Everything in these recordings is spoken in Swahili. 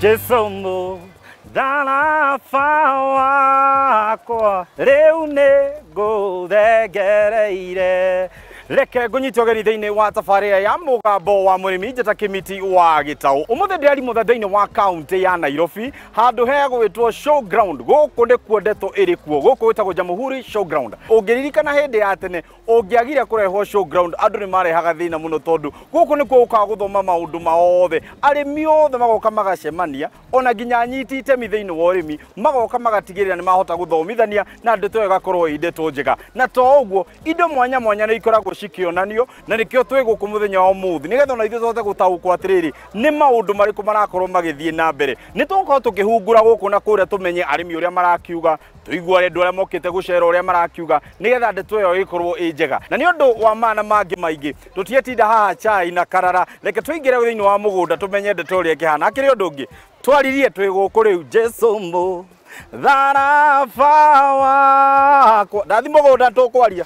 Jesu mũtharaba wakwa rĩu nĩngũthengereire. Reke ngũnyite ũgeni thĩinĩ wa tabarĩra ya mũgambo wa mũrĩmi, njĩta Kĩmiti wa Gĩtaũ. Ũmũthĩ ndĩrarimũ thĩinĩ wa kaunti ya Nairobi, handũ hegwĩtwo Showground. Gũkũ nĩkuo ndeto ĩrĩ kuo, gũkũ gwĩtagwo Jamhuri Showground. Ũngĩririkana hĩndĩ ya tene, ũngĩagire kũrehwo Showground, andũ nĩ marehaga thĩna mũno, tondũ gũkũ nĩkuo gũkaga gũthoma maũndũ maothe. Arĩmi othe magoka magacemania, ona nginya anyiti itemi thĩinĩ wa ũrĩmi magoka magatigĩrĩra nĩ mahota gũthomithania, na ndeto ĩyo ĩgakorwo ĩ ndeto njega. Na to ũguo, indo mwanya mwanya nĩ ikoragwo cikĩonanio, na nĩkĩo twĩ gũkũ mũthenya wa ũmũthĩ, nĩgetha ona ithuĩ tũhote gũtaũkwo atĩrĩrĩ, nĩ maũndũ marĩkũ marakorwo magĩthiĩ na mbere. Nĩ tũgũkorwo tũkĩhungura gũkũ na kũrĩa, tũmenye arĩmi ũrĩa marakiuga, tũigue andũ arĩa mokĩte gũcera ũrĩa marakiuga, nĩgetha ndeto ĩyo ĩkorwo ĩ njega. Na nĩ ũndũ wa mana mangĩ maingĩ, tũtietinda haha chai na karara, reke tũingĩre thĩinĩ wa mũgũnda tũmenye ndeto ũrĩa ĩkĩhana. Akĩrĩ ũndũ ũngĩ twaririe twĩ gũkũ rĩu. Jesu mũtharaba wakwa, ndathi mũgũnda tũkwaria.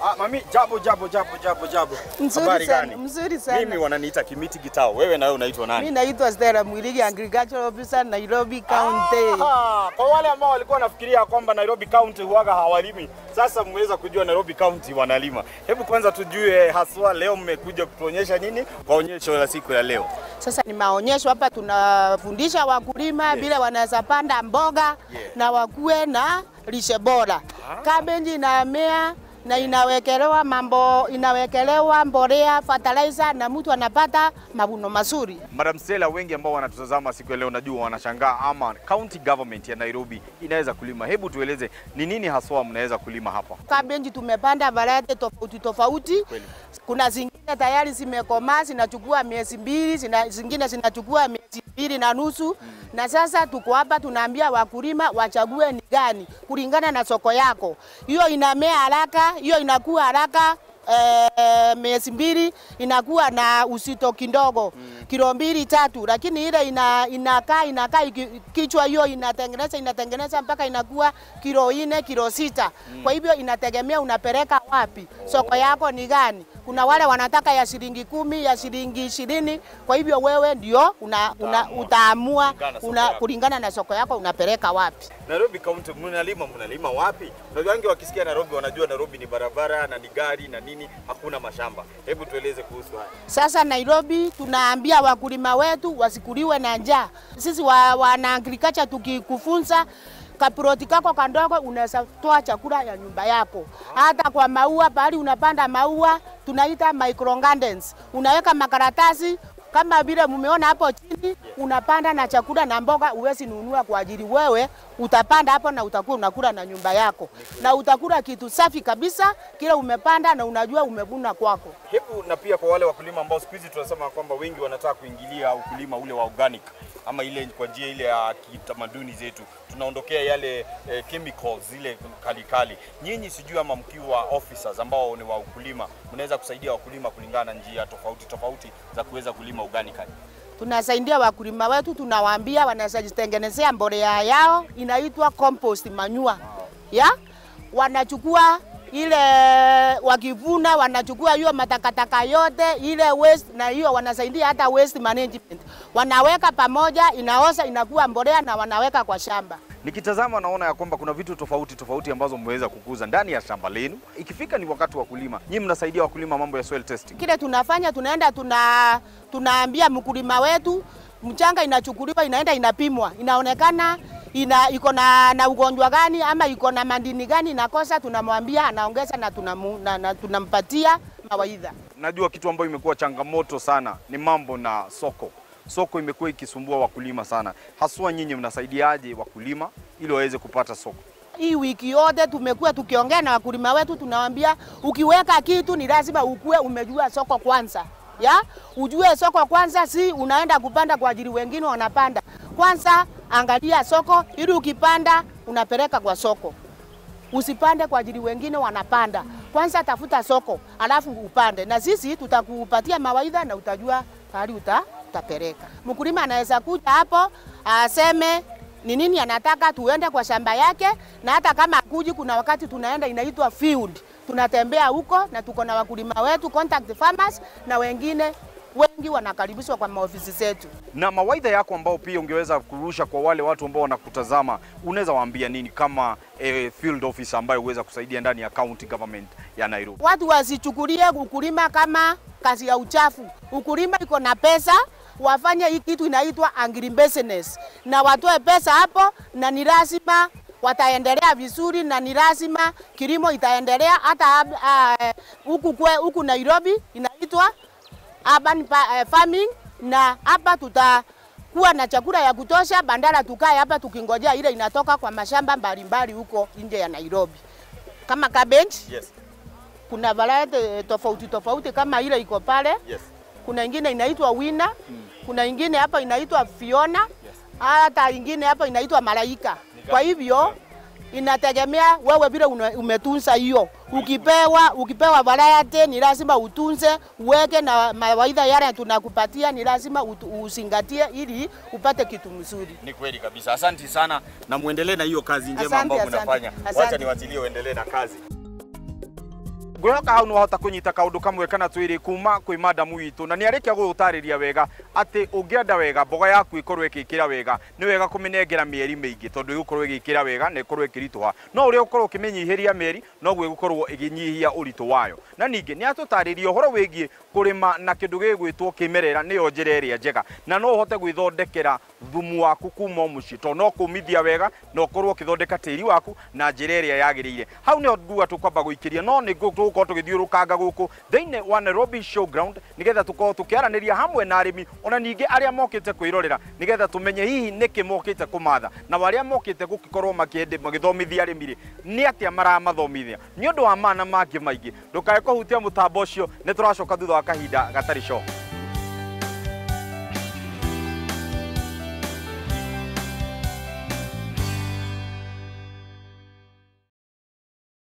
Ah, mami, jambo jambo jambo jambo jambo. Mzuri Habari sana, gani? mzuri sana. Mimi wananiita Kimiti Gitao. Wewe na wewe unaitwa nani? Mimi naitwa Stella Mwirigi, Agricultural Officer, Nairobi County. Ah, kwa wale ambao walikuwa wanafikiria kwamba Nairobi County huaga hawalimi, sasa mmeweza kujua Nairobi County wanalima. Hebu kwanza tujue haswa leo mmekuja kutuonyesha nini kwa onyesho la siku ya leo? Sasa ni maonyesho hapa, tunafundisha wakulima vile wanaweza panda mboga na wakuwe na lishe bora. Cabbage inamea na inawekelewa mambo, inawekelewa mbolea, fertilizer, na mtu anapata mavuno mazuri. Madam Stella, wengi ambao wanatutazama siku ya leo najua wanashangaa ama county government ya Nairobi inaweza kulima. Hebu tueleze ni nini haswa mnaweza kulima hapa? Cabbage tumepanda variety tofauti tofauti. Kuna zingine tayari zimekomaa zinachukua miezi 2, zingine zinachukua miezi 2.5. Na sasa tuko hapa tunaambia wakulima wachague ni gani kulingana na soko yako. Hiyo inamea haraka, hiyo inakuwa haraka, miezi 2 inakuwa na uzito kidogo, kilo 2-3, lakini ile inakaa kichwa hiyo inatengeneza mpaka inakuwa kilo 4, kilo 6. Kwa hivyo inategemea unapeleka wapi, soko yako ni gani. Kuna wale wanataka ya shilingi 10, ya shilingi 20. Kwa hivyo wewe ndio utaamua kulingana na soko yako unapeleka wapi. Nairobi County mnalima wapi? Unajua wengi wakisikia Nairobi wanajua Nairobi ni barabara na ni gari na nini, hakuna mashamba. Hebu tueleze kuhusu haya. Sasa Nairobi tunaambia wakulima wetu wasikuliwe na njaa. Sisi wana agriculture tukikufunza kaploti kako kandogo unaweza toa chakula ya nyumba yako. Hata kwa maua, pahali unapanda maua tunaita micro gardens. Unaweka makaratasi kama vile mumeona hapo chini, unapanda na chakula na mboga uwezi nunua kwa ajili wewe utapanda hapo na utakuwa unakula na nyumba yako. Na utakula kitu safi kabisa kile umepanda na unajua umevuna kwako. Hebu na pia kwa wale wakulima ambao siku hizi tunasema kwamba wengi wanataka kuingilia ukulima ule wa organic ama ile kwa njia ile ya kitamaduni zetu, tunaondokea yale chemicals zile kalikali. Nyinyi sijui ama mkiwa officers ambao ni wa ukulima, mnaweza kusaidia wakulima kulingana na njia tofauti tofauti za kuweza kulima organically? Tunasaidia wakulima wetu, tunawaambia wanaweza jitengenezea mbolea yao inaitwa compost manure. Ya? Wanachukua ile wakivuna, wanachukua hiyo matakataka yote ile waste, na hiyo wanasaidia hata waste management. Wanaweka pamoja, inaoza inakuwa mbolea na wanaweka kwa shamba. Nikitazama naona ya kwamba kuna vitu tofauti tofauti ambazo mmeweza kukuza ndani ya shamba lenu. Ikifika ni wakati wa kulima, nyinyi mnasaidia wakulima mambo ya soil testing? Kile tunafanya, tunaenda tunaambia mkulima wetu, mchanga inachukuliwa inaenda inapimwa, inaonekana iko na ugonjwa gani ama iko na madini gani inakosa, tunamwambia anaongeza na tunampatia mawaidha. Najua kitu ambayo imekuwa changamoto sana ni mambo na soko. Soko imekuwa ikisumbua wakulima sana. Haswa nyinyi mnasaidiaje wakulima ili waweze kupata soko? Hii wiki yote tumekuwa tukiongea na wakulima wetu, tunawaambia ukiweka kitu ni lazima ukue umejua soko kwanza. Ya? Ujue soko kwanza, si unaenda kupanda kwa ajili wengine wanapanda. Kwanza angalia soko ili ukipanda unapeleka kwa soko. Usipande kwa ajili wengine wanapanda. Kwanza tafuta soko, alafu upande. Na sisi tutakupatia mawaidha na utajua pahali utapeleka. Mkulima anaweza kuja hapo aseme ni nini anataka, tuende kwa shamba yake, na hata kama kuji kuna wakati tunaenda inaitwa field. Tunatembea huko na tuko na wakulima wetu, contact farmers na wengine Wengi wanakaribishwa kwa maofisi zetu. Na mawaidha yako ambao pia ungeweza kurusha kwa wale watu ambao wanakutazama, unaweza waambia nini kama field officer ambaye uweza kusaidia ndani ya county government ya Nairobi? Watu wasichukulie ukulima kama kazi ya uchafu. Ukulima iko na pesa, wafanye hii kitu inaitwa agribusiness na watoe pesa hapo, na ni lazima wataendelea vizuri, na ni lazima kilimo itaendelea hata huku Nairobi inaitwa urban farming, na hapa tutakuwa na chakula ya kutosha, bandala tukae hapa tukingojea ile inatoka kwa mashamba mbalimbali huko nje ya Nairobi. Kama cabbage, yes. Kuna variety tofauti tofauti kama ile iko pale. Yes. Kuna ingine inaitwa Wina, kuna ingine hapa inaitwa Fiona, hata ingine hapa inaitwa Malaika. Kwa hivyo inategemea wewe vile umetunza hiyo. Ukipewa variety ni lazima utunze, uweke na mawaidha yale tunakupatia ni lazima uzingatie ili upate kitu mzuri. Ni kweli kabisa. Asante sana na muendelee na hiyo kazi njema ambayo mnafanya. Wacha niwachilie uendelee na kazi. Ngwĩhoka hau nĩwahota kũnyita kaũndũ kamwe kana twĩrĩ kuma kwĩ madamu witũ, na nĩarĩkia gũgũtarĩria wega atĩ ũngĩenda wega mboga yaku ĩkorwo ĩgĩkĩra wega, nĩ wega kũmĩnengera mĩeri mĩingĩ tondũ ĩgũkorwo ĩgĩkĩra wega na ĩkorwo ĩkĩritũha. No ũrĩa ũkorwo ũkĩmĩnyihĩria mĩeri noguo ĩgũkorwo ĩkĩnyihia ũritũ wayo. Na ningĩ nĩatũtarĩria ũhoro wĩgiĩ kũrĩma na kĩndũ gĩgwĩtwo kĩmerera nĩyo njĩra ĩrĩa njega, na no ũhote gwĩthondekera thumu waku kuma o mũciĩ tondũ no kũmithia wega na ũkorwo ũkĩthondeka tĩri waku na njĩra ĩrĩa yagĩrĩire. Hau nĩho nguga tũkwamba gũikĩria, no nĩ tũgũkorwo tũgĩthiũrũkanga gũkũ thĩinĩ wa Nairobi Showground nĩgetha tũkorwo tũkĩaranĩria hamwe na arĩmi ona ningĩ arĩa mokĩte kwĩrorera, nĩgetha tũmenye hihi nĩkĩ mokĩte kũmatha na arĩa mokĩte gũgĩkorwo magĩthomithia arĩmi rĩ nĩ atĩa maramathomithia. Nĩ ũndũ wa mana mangĩ maingĩ, ndũkae kũhutia mũtambo ũcio, nĩ tũracoka thutha wa kahinda gatarĩ coho.